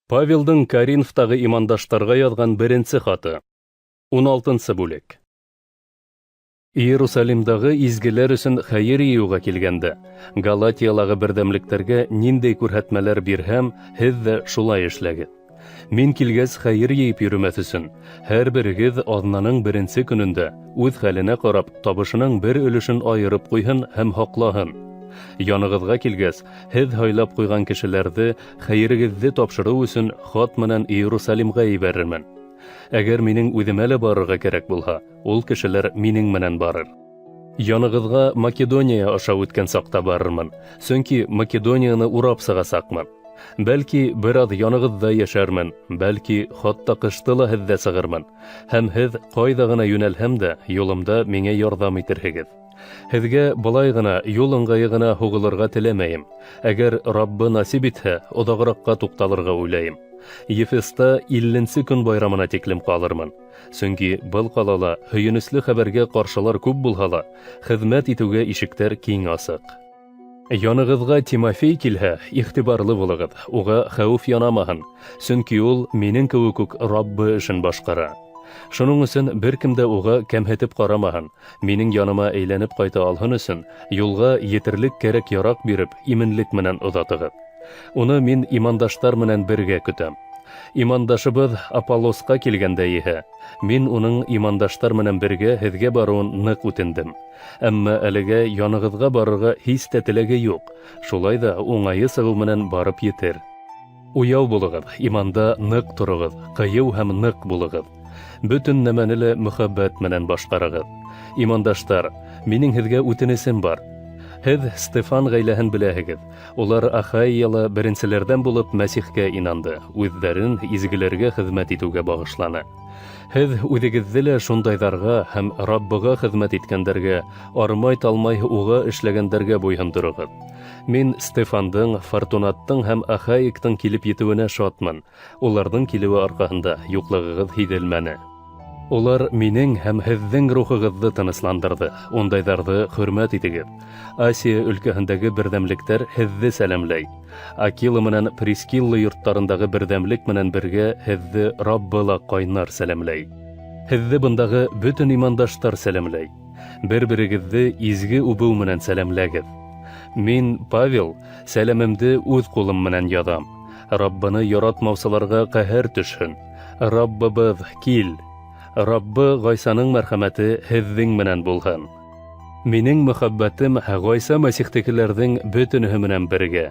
Павелдың Коринфтағы имандаштарға яҙған беренсе хаты. 16-нсы бүлек. Иерусалимдағы изгеләр өсөн хәйер йыйыуға килгәндә, Галатиялағы берҙәмлектәргә ниндәй күрһәтмәләр бирһәм, һеҙ ҙә шулай эшләгеҙ. Мин килгәс хәйер йыйып йөрөмәҫ өсөн, һәр берегеҙ аҙнаның беренсе көнөндә үҙ хәленә ҡарап табышының бер өлөшөн айырып ҡуйһын һәм һаҡлаһын. Янығыҙға килгәс, һеҙ һайлап ҡуйған кешеләрҙе хәйерегеҙҙе тапшырыу өсөн хат менән Иерусалимға ебәрермен. Әгәр минең үҙемә лә барырға кәрәк булһа, ул кешеләр минең менән барыр. Янығыҙға Македония аша үткән саҡта барырмын, сөнки Македонияны урап сығасаҡмын. Бәлки, бер аҙ янығыҙҙа йәшәрмен, бәлки, хатта ҡышты ла һеҙҙә сығырмын, һәм һеҙ ҡайҙа ғына йүнәлһәм дә, юлымда миңә ярҙам итерһегеҙ. Һеҙгә былай ғына юл ыңғайы ғына һуғылырға теләмәйем. Әгәр Раббы насип итһә, оҙағыраҡҡа туҡталырға уйлайым. Ефеста 50-нсе көн байрамына тиклем ҡалырмын. Сөнки был ҡалала һөйөнөслө хәбәргә ҡаршылар күп булһа ла, хеҙмәт итеүгә ишектәр киң асыҡ. Янығыҙға Тимофей килһә, иғтибарлы булығыҙ, уға хәүеф янамаһын, сөнки ул минең кеүек үк Раббы эшен башҡара. Шуның өсөн бер кем дә уға кәмһетеп ҡарамаһын, минең яныма әйләнеп ҡайта алһын өсөн, юлға етерлек кәрәк-яраҡ биреп, именлек менән оҙатығыҙ. Уны мин имандаштар менән бергә көтәм. Имандашыбыҙ Аполлосҡа килгәндә иһә, мин уның имандаштар менән бергә һеҙгә барыуын ныҡ үтендем. Әммә әлегә янығыҙға барырға һис тә теләге юҡ, шулай ҙа уңайы сығыу менән барып етер. Уяу булығыҙ, иманда ныҡ тороғоҙ, ҡыйыу һәм ныҡ булығыҙ. Бөтөн нәмәне лә мөхәббәт менән башҡарығыҙ. Имандаштар, минең һеҙгә үтенесем бар. Һеҙ Стефан ғаиләһен беләһегеҙ. Улар Ахайяла беренселәрҙән булып Мәсихкә инанды, үҙҙәрен изгеләргә хеҙмәт итеүгә бағышланы. Һеҙ үҙегеҙҙе лә шундайҙарға һәм Раббыға хеҙмәт иткәндәргә, армай-талмай уға эшләгәндәргә буйһондороғоҙ. Мин Стефандың, Фортунаттың һәм Ахаиктың килеп етеүенә шатмын. Уларҙың килеүе арҡаһында юҡлығығыҙ һиҙелмәне. Улар минең һәм һеҙҙең рухығыҙҙы тынысландырҙы. Ундайҙарҙы хөрмәт итегеҙ. Асия өлкәһендәге берҙәмлектәр һеҙҙе сәләмләй. Акила менән Прискилла йорттарындағы берҙәмлек менән бергә һеҙҙе Раббы ла ҡайнар сәләмләй. Һеҙҙе бындағы бөтөн имандаштар сәләмләй. Бер-берегеҙҙе изге үбеү менән сәләмләгеҙ. Мин, Павел, сәләмемде үҙ ҡулым менән яҙам. Раббыны яратмаусыларға ҡәһәр төшһөн. Раббыбыҙ, кил! Раббы Гайсаның мәрхәмәте һеҙҙең менән булһын. Минең мөхәббәтем Гайса Мәсихтекеләрҙең бөтөнөһө менән бергә.